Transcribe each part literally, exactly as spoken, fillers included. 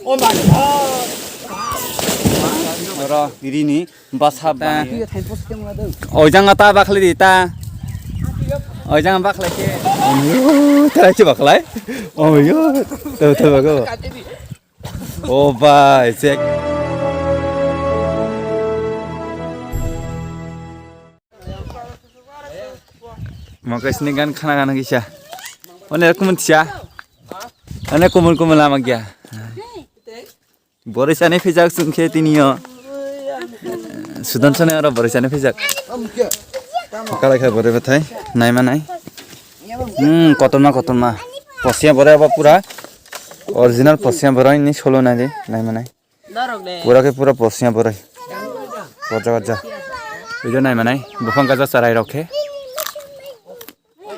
Oh my God. Oro, irini basa ba. Oijang ta bakhle di ta. Oijang bakhle ke. Oh my God, tara chi bakhlai. Oh my God. Tara, tara bakho. Oh bai, check. Mokesni gan khana gan kisa. One kumun tia. One kumun kumun lama gya. Borisani phijak sungkhe tiniyo. Sudan sani aro borisani phijak. Kalai khai bore bathai. Nai manai. Hmm, kotorma kotorma. Posia bore aba pura. Original posia bore ni solo nai de. Nai manai. Pura khe pura posia bore. Koja koja. Video nai manai. Buphang kaja charai rok khe.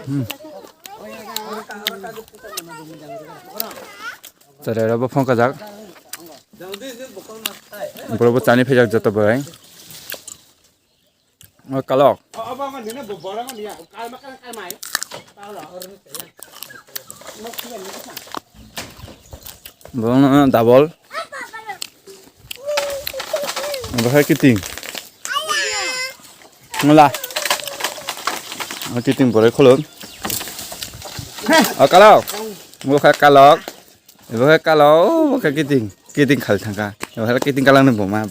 Hmm. Charai rok buphang kajak. Boro bo chani phijak joto bwrwi. O kalok. Bono double. Bahai kiting. Ngla. O kiting borai kholo. O kalok. Bo kha kalok. Bo kha kalok. Bo kha kiting. Kiting khal thangka. Bo kha kiting kalok ni buma.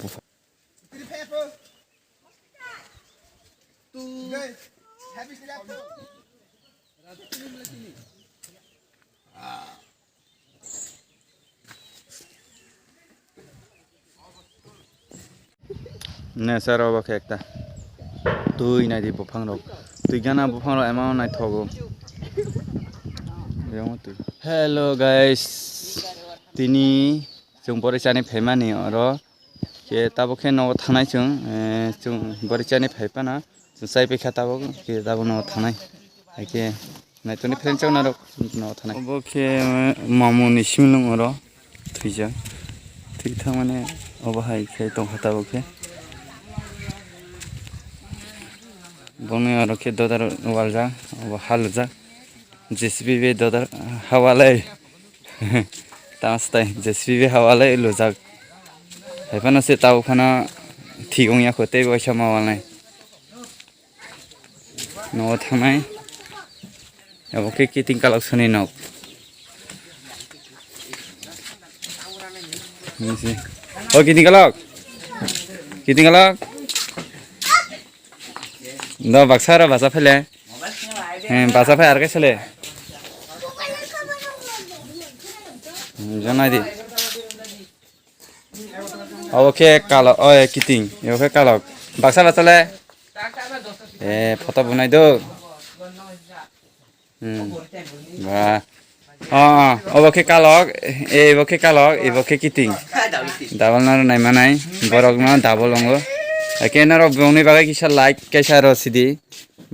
Ne sir, obo khe ekta twi nai di buphang rok. Twi gana buphang rok ema naithogo. Yang twi. Hello guys, tini chwng bwrwi chani phaimani oro. Khe tabuk khe nogo thangnai chwng, eh, chwng bwrwi chani phai phano chwng chai paikha tabuk, khe tabuk nogo thangnai. Hai khe naitoni friend chwng narok nogo thangnai. Obo khe, eh, mamuni similung oro thwijak. Thwi thangmani obo hai khe tongkha tabuk khe. Boni oro khe dodar waljak, obo ha lujak. J C B bai dodar ha walai. Tamo swtai J C B bai ha walai lujak. Hai phano se tabuk phano thik wngya kho tei waisa ma walnai. Nogo thangnai. Abo khe kiting kalok sani nok. Nisi. O kiting kalok. Kiting kalok. Do baksa ra basa phele. He, basa phai ar khe sele. Janai di. Obo khe kalok, oi kiting. Ebo khe kalok. Baksa basa le. Eh, photo bunai do. Hmm. Ba. Oh, oh, obo khe kalok, eh, ebo khe kalok, ebo khe kiting. Double no nai manai, borok no double ongo. Ake norok bongni bagwi kisa like, kaisa ro sidi.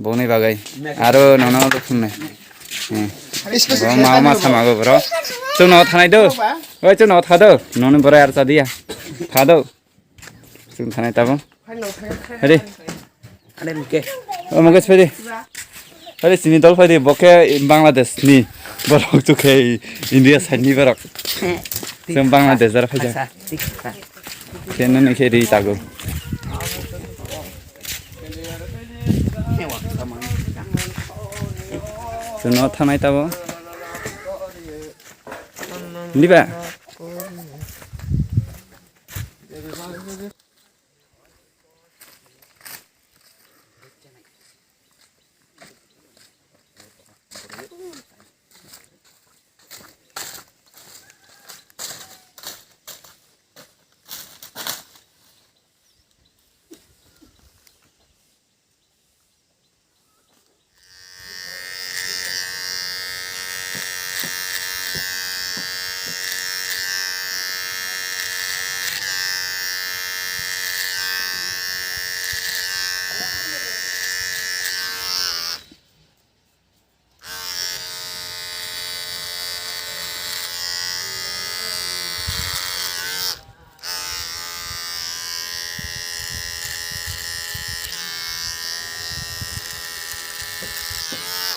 Bongni bagwi. Aro nono lukhunne. Hmm. Bo ma ma samago bro. Chwng no thanai do. Oi chwng no tha do. Noni bwrwi ar cha diya. Tha do. Chwng thanai tabo. Ready? Ane muke. O muke phai di. Ore chini dol phai di, bo khe Bangladesh ni borok, tu khe India side ni borok. Chwng Bangladesh jar phai jak. Asa, tik asa. Khe nini khe ri tago. Chwng no thanai tabo. Diba?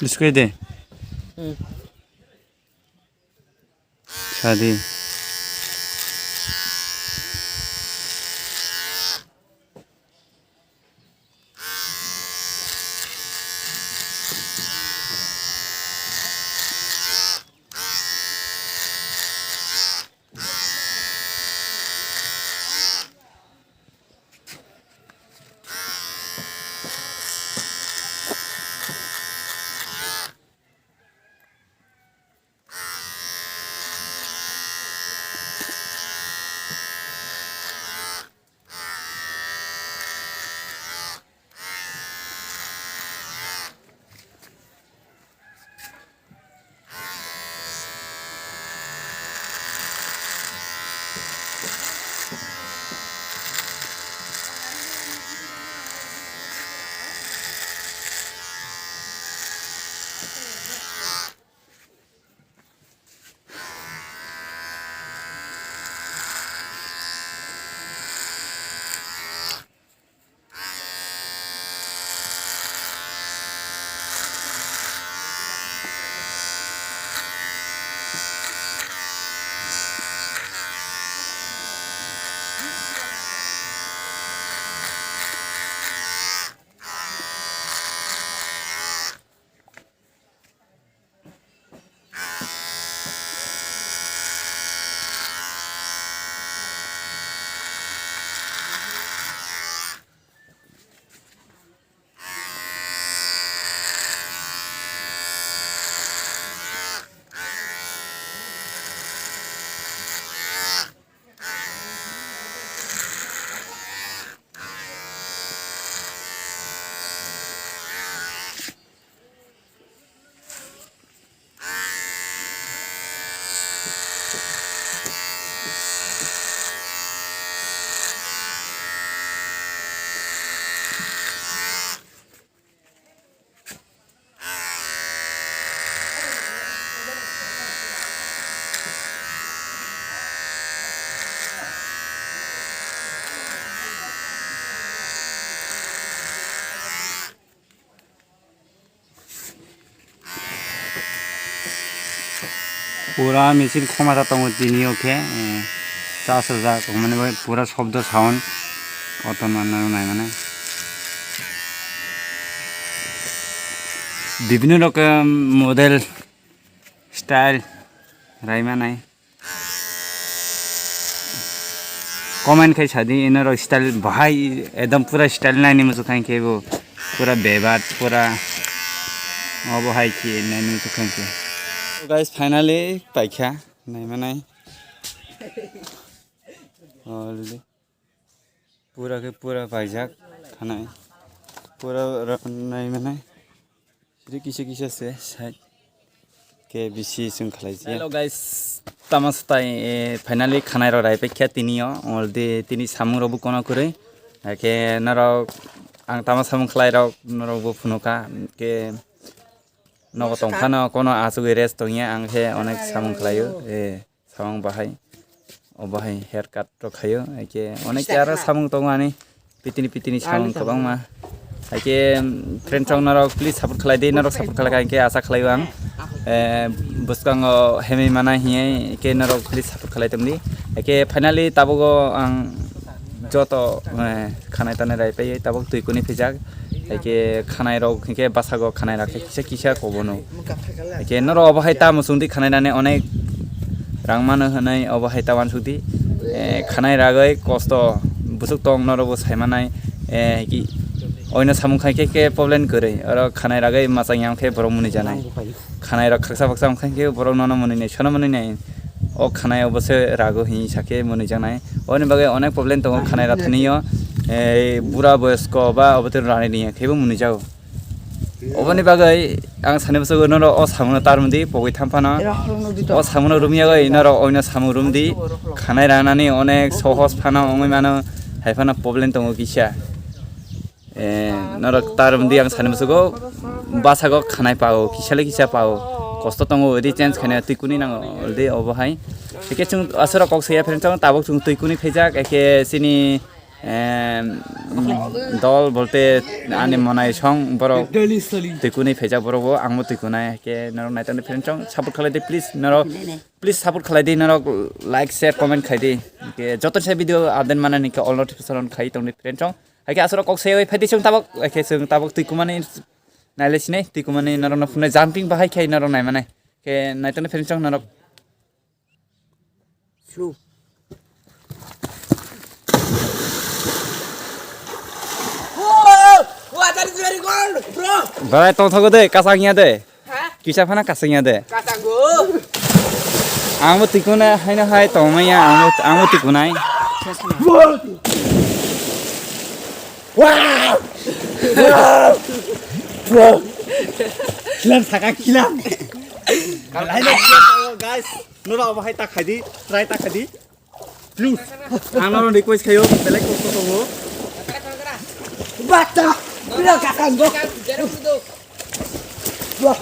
Biscuit de. Hmm. Sadi. Pura misil khoma ta tongo tini o khe, eh, chasajak, mane bai pura shobdo sound, kotorma nang nai mane. Bibhinno rokom model style rai manai. Comment khai sadi, ino rok style bahai, ekdom pura style naini muchuk khain khe bo, pura bebak, pura obo hai khe naini muchuk khain khe. So guys, finally paikha, nai manai. Already. Pura khe pura paijak khanai. Pura rok nai manai. Siri kisa kisa se side. Khe bisi chwng khlai jia. Hello guys, tamo swtai, eh, finally khanai rok rai paikha tini o. Already tini samung rok bo kono kwrwi. Hakhe norok ang tamo samung khlai rok norok bo phunukha. Khe nogo tong phano kono achugwi rest tongya, ang khe onek samung khlaio. Eh, samung bahai, o bahai hair cut rok khaio, haikhe onek khe aro samung tongo ani pitini pitini samung kwbangma. Haikhe, mm, friend rok norok please support khlai di, norok support khlai kha hinkhe asa khlaio ang, eh, bwskango hemwi mana hinkhe norok please support khlai tongdi. Haikhe finally tabugo ang joto, eh, khanai tanai rai paiwi tabuk twi kuni phijak. Haikhe khanai rok hinkhe bwskango khanai rok khe kisa kisa kobono. Haikhe norok obo hai tamo chwngdi khanai rani onek rang mano hwnwi obo hai ta uansukdi. Eh, khanai ragwi kosto bwswk tong norokbo sai manai. Eh, ki oino samung khai khe khe problem kwrwi. Oro khanai ragwi machang yang khe borok mwnwi janai. Khanai rok khaksa baksa wng kha khe borok nono mwnwi nai, sono mwnwi nai. O khanai obo se rago hinwi sa khe mwnwi jaknai. Oboni bagwi onek problem tongo khanai rathani o. Eh, bura boyosko ba obo twi rani ni khe bo mwnwi jago. Oboni bagwi ang sani bwswk norok o samungno tar mudi pogwi tham phano. O samungno rumyagwi norok oino samung rumdi. Khanai ranani onek sohos phano wngwi mano, hai phano problem tongo kisa. Eh, norok tar mudi ang sani bwswk o bwskango khanai pao, kisa le kisa pao. Kosto tongo, ri change khaina twi kuni nango, already obo hai. Eke chwng aswrok kok saya phereng chong tabuk chwng twi kuni phejak, eke chini Em, dol bolte ani monai song borok twi kuni phaijak borok bo, ang bo twi kunai, ke norok naitokni friend song support khlai di please, norok please support khlai di, norok like, share, comment khai di, ke joto se video update manani ke all notification on khai tongni friend song, hai ke aswrok kok se oi phai di chwng tabuk, hai ke chwng tabuk twi kumani naile sinai, twi kumani norok no phunai jumping bahai khai norok nai manai, ke naitokni friend song norok. Slow. Whoa! Water is very cold, bro. Barai tong thogo de, kasang ya de. Ha? Kisa phana kasang ya de. Kasang go. Ang bo tikuna haino hai tong maya, ang bo, ang bo tikunai. Wow! Wow! Wow! Kilam saka kilam. Guys. Nora obo hai ta khai di, try ta khai di. Please. Ang noro request khayo, belai kosto tongo. Bata, pila kakang go. Wah.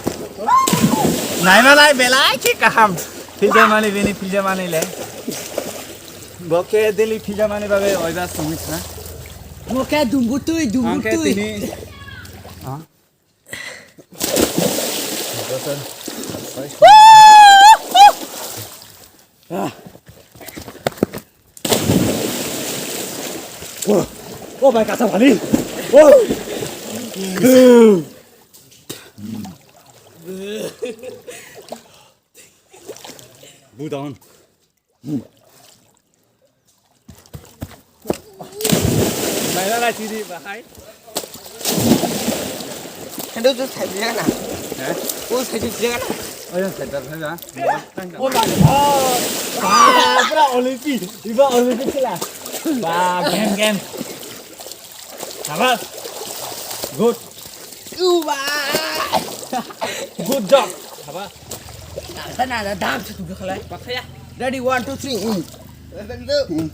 Nai ma nai belai ki kaham. Philja mani bini philja mani le. Bo khe daily philja mani babe oiba songwi thang. Bo khe dumbu twi, dumbu twi. Ang khe tini. Ah. Oh, oh my God, somebody. Oh. Budon. Maila la chiri bahai. Kendo tu sai dia na. Eh? Oh, sai dia na. Oh, yang sai dia na. Oh my God. Ba, pura Olympic. Iba Olympic sila. Ba, game, game. Sabar. Good. Uba. Good job. Sabar. Sana ada dam tu dulu khalai. Ready, one, two, three. Hmm.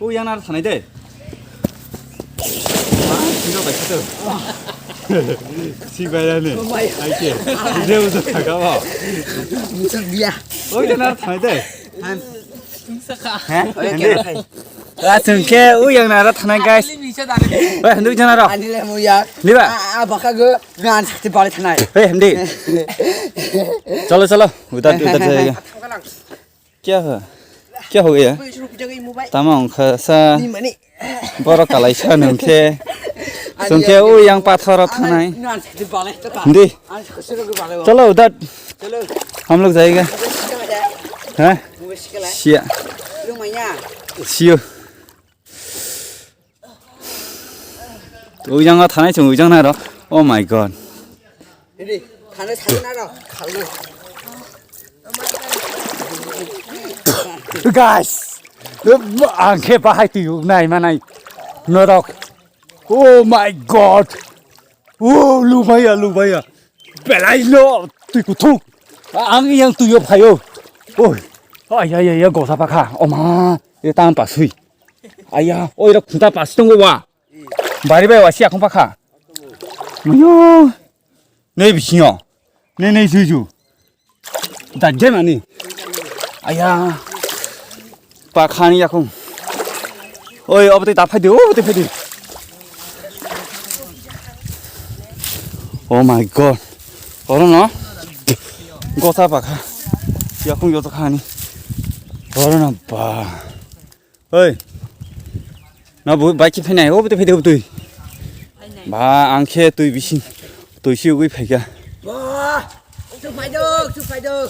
Oh, yang nara thanai de. Ah, sino bai khato. Si bai rani. Oh my. Ai ke. Dia udah kagak mau. Muncul dia. Oh, yang nara thanai de. Han. He? Oke, oke. Ra chwng khe u yang nara thanai, guys. Oi, hindi jana ro. Ani le muya. Liba. Ah, ah, baka go. Ngan sakti balik thanai. Oi, hindi. Chalo, chalo. Udar, udar jayega. Kya ho? Kya ho gaya? Tama ongkha sa. Ni mani. Borok kalaisa nungkhe. Sungkhe o yang pathoro thanai. Ngan sakti balik thanai. Hindi. Chalo, udar. Chalo. Hum log jayega. Ha? Siya. Siyo. Ujang o thanai chwng ujang nai ro. Oh my god. Thane thane na ro. Guys, ang khe bahai twi uk nai manai norok. Oh my god. Oh, lubaya, lubaya. Belai no twi kuthuk. Ang yang twi o phaio. Oi. Ay, ay, ay, gosa pakha. Oma, e tam pasui. Aya, oi, ra khuta pas tongo wa. Bari bai wa siya khong pakha. Mayo. Nei bisingo. Nei, nei, sui, sui. Dajjai mani. Aya. Pakhani yakung. Oi, obo tei ta phaidi, obo tei phaidi. Oh my god. Oro no. Gosa pakha. Yakung yoto khani. Oro no ba. Oi. Na bu bike phainai, obo tei phaidi, obo tei. Ba, ang khe twi bising, twi si ugui phaikha. Wah, chu phaidok, chu phaidok.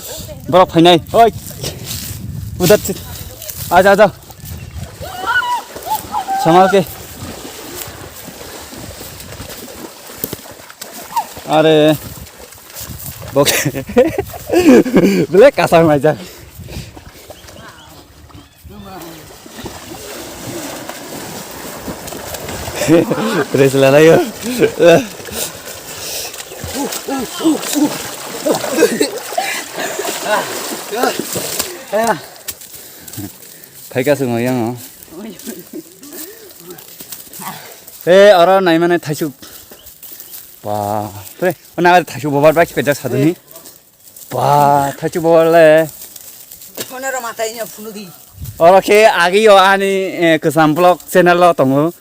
Borok phainai, oi. Udat sit. Aja, aja. Samal ke. Are. Bok. Bele kasang aja. Tres la layo. Phaika sung yang. Eh, oro nai mane thaisu. Ba, pre, ona thaisu bobar ba kipejak saduni. Ba, thaichu bole. Phone ro matai nya phunu di. Oro khe agi yo ani, eh, Kwcham Vlog channel o tongo.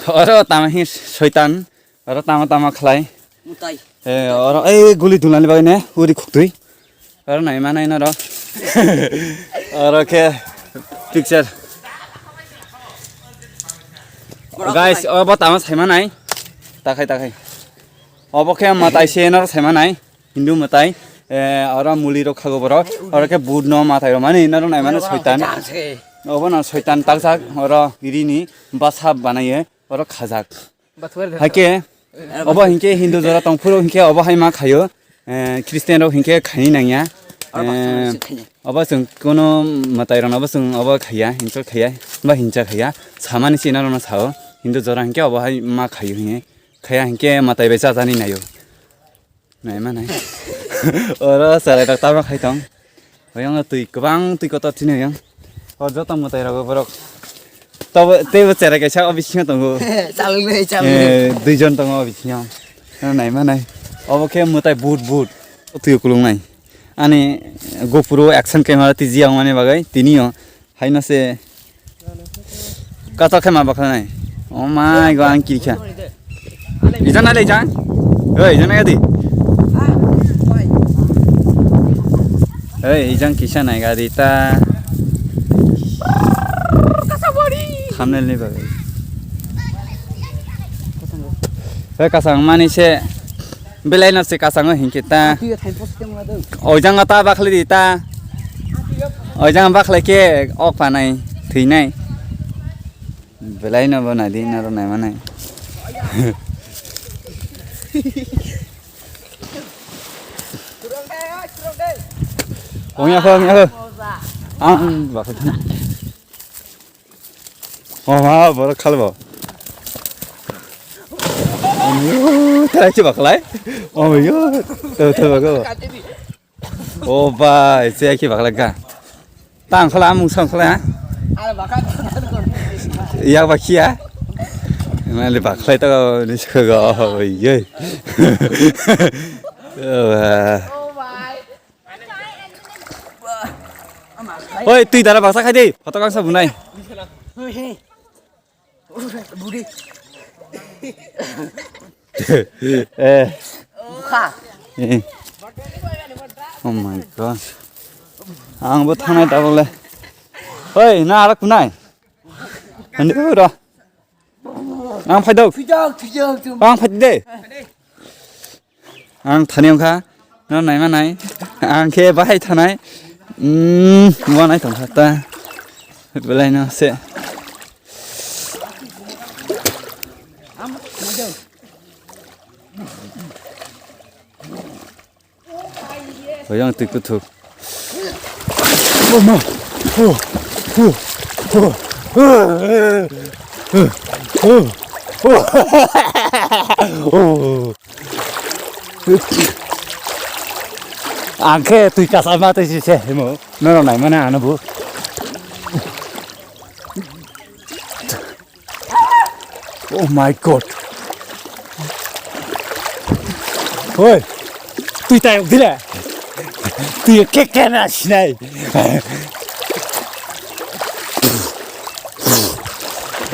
Oro tama hi soitan. Oro tama tama khlai. Mutai. Eh, oro, eh, guli dulani bagwi ne, uri khuktwi. Oro nai ma nai noro. Oro khe picture. Guys, obo tama sai ma nai. Takhai, takhai. Obo khe matai se noro sai ma nai. Hindu mwtai, eh, oro muli rok khago borok, oro khe but no matai rok mani, norok nai mano soitan. Obo no soitan takjak, oro iri ni basa banai ye, oro khajak. Hai khe, obo hinkhe Hindu jora tong phuru hinkhe obo hai ma khaio, eh, Christian rok hinkhe khaini nangya. Eh, obo chwng kuno mwtai rok no obo chwng obo khaiya, hinsok khaiya, ba hinsa khaiya, samani se norok no sao, Hindu jora hinkhe obo hai ma khaio hinkhe, khaiya hinkhe mwtai bai chajani naio. Nai ma nai. Oro cherai rok tamo khai tong. Oyang twi kwbang twi kotor thini oyang. O joto mwtai rok borok. Tobo teibo cherai kaisa o bisingo tongo. Chalok le, chalok le. Eh, duijon tongo o bisingo. Nai ma nai. Obo khe mwtai but but. O twi kulung nai. Ani gopuro action camera tiji yang mani bagai tini o. Haino se. Katok khe ma bakla nai. Oh my god, ang kirikha. Ijang nai le ijang. Oi, ijang nai gadi. Oi, ijang kisa nai gadi ta. Thumbnail ni bagwi. Oi, kasang mani se. Belai no se kasango hinkhe ta. Oijang ta bakhli di ta. Oijang bakhli khe ok panai thwinai. Belai no bo nai di naro nai manai. Ongya kho, ongya kho. Ang bakhli. Oh ma, borok khalbo. Oh yo, tara ki baklai? Oh yo, to to bako. Oh bai, se ki baklai ka. Tang khala mung sang khala. Yak ba kia. Mali baklai to ni sko go. Oh ye. Oh bai. Oi, twi dara baksa khai di. Photo kangsa bunai. Budi. Eh. Bukha. Eh. Oh my God. Ang bo thanai tabole. Oi, na arak kunai. Ani ura. Ang phai dok. Thwijak, thwijak, thwijak. Ang phai de. Ang thani wngkha, no naima nai. Ang khe bahai thanai. Hmm, bo nai tongkha ta. Belai no se. Oyang twi kuthuk. Oh, ma. Oh, oh, oh. Ang khe twi kasa ma twi si se himo. Norok nai mane ano bu. Oh my God. Oi. Twi tai ok dile. Twi ke ke na sinai.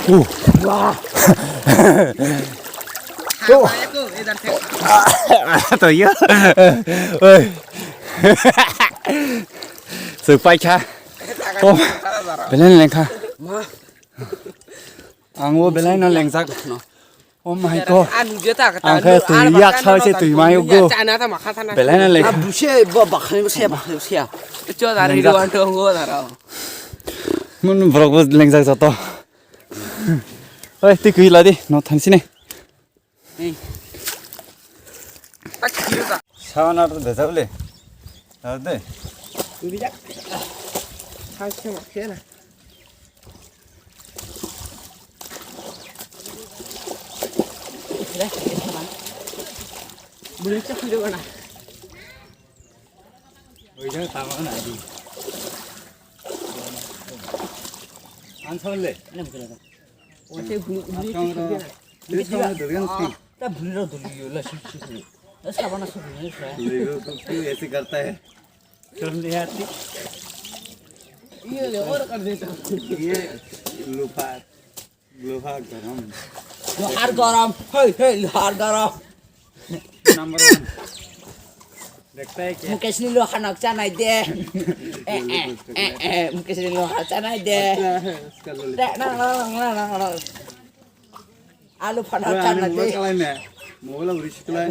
Oh. Wah. Oh. To yo. Oi. Suk pai kha. Oh. Belen leng kha. Ang o belai no lengjak. Oh my God. Ang khe twi yak sal se twi mai ugo. Belai no leng. Buse bo bakhani se bakhani se. Cho dari do anto ngo daro. Mun borok bo lengjak joto. Oi, twi kwi la di, no thansi ne. Sawan ar de jable. Ar de. Bule cha khui de bana. Oi jang tama na di. An chole. Ane bukla. Ote buli buli. Buli chole de gan. Ta buli ro duli yo la shi shi. Sabana su buli sa. Buli ro tu tu aise karta hai. Chole aati. Ye le aur kar deta. Ye lupa. Loha garam. Lohar garam. Hey, hey, lohar garam. Number one. Dekhta hai kya? Mukesh ni loha nok chanai de. Eh, eh, eh, eh, Mukesh ni loha chanai de. Acha hai, uska lollipop. De, na, na. Alu phana chanai de. Mobile kalai na. Mobile uri siklai.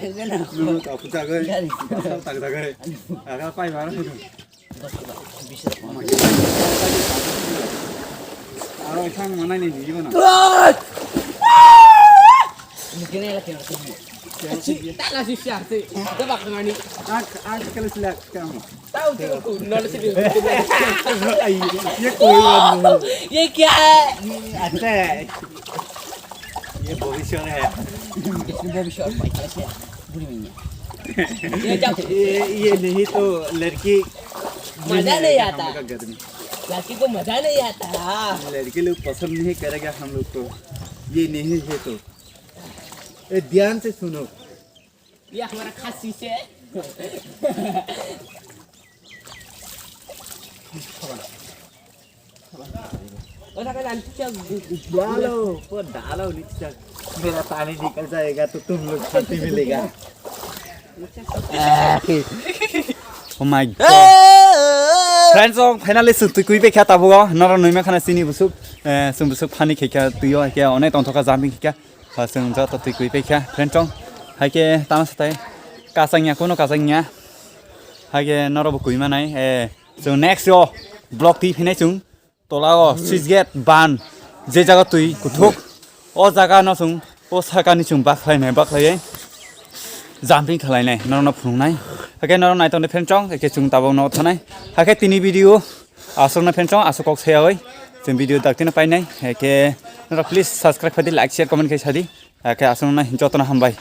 Nunu kapu jagai. Asal tak jagai. Aga pai bara. Aro isang mana ni ni mana? Mungkin ini lagi. Tala si siya si. Coba kemani? Ak ak kali silak kamu. Tahu tu, nol si. Ye koi. Ye kya hai? Acha. ये भविष्य है। इसमें भविष्य और पैसा से बुरी नहीं है। ये जब ये, ये नहीं तो लड़की मजा नहीं आता। हम लोग का घर में। लड़की को मजा नहीं आता। लड़की लोग पसंद नहीं करेगा हम लोग को। ये नहीं है तो। ए, ध्यान से सुनो। ये हमारा खासी से। Dalo, po dalo, nicha. Mera pani nikal jayega, to tum log shanti milega. Oh my God. Friends, oh, finally, chwng twi kwi paikha tabuk o. Noro nui ma khana chini busuk. Eh, chwng busuk phani khaikha twi o, khe onek tongthokha jumping khaikha. Ha, chwng joto twi kwi paikha. Friends, oh, hai khe tamo satai. Kasangya, kuno kasangya. Hai khe noro bo kwi manai. Eh, chwng next o vlog twi phinai chwng. Tola o switch gate ban je jaga twi kuthuk o jaga no chwng o saka ni chwng bakhlai nai bakhlai jumping khlai nai norok no phunuk nai hake norok nai tong de phen chong eke chwng tabok no thanai hake tini video aswk no phen chong aswk kok saya oi chwng video dak tino pai nai hake norok please subscribe khai di like share comment khai sa di hake aswk no joto no hambai.